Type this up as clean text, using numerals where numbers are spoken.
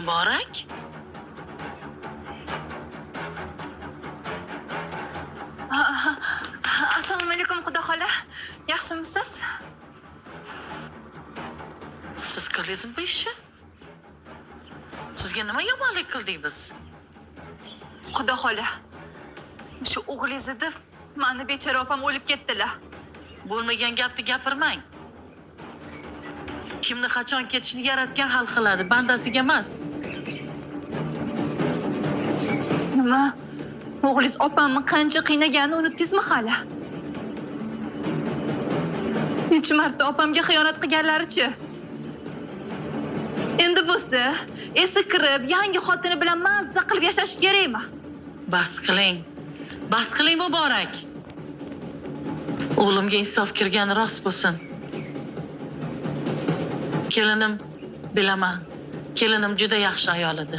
Muborak? Assalomu alaykum, xudo xola. Yaxshimisiz? Siz qildingizmi bu ishni? Sizga nima yomonlik qildik biz? Xudo xola. Shu o'g'lingizni deb mani bechora opam o'lib ketdilar. Bo'lmagan gapni gapirmang. Kimni qachon ketishini yaratgan hal qiladi, bandasiga emas. Nima? O'g'lingiz opamni qancha qiynaganini unutdingizmi hali? Necha marta opamga xiyonat qilganlarichi? Endi bo'lsa, esi kirib, yangi xotini bilan mazza qilib yashash kerakmi? Bas qiling. Bas qiling, Muborak. O'g'limga insof kirgani rost bo'lsin. Kelinim bilaman. Kelinim juda yaxshi ayol edi.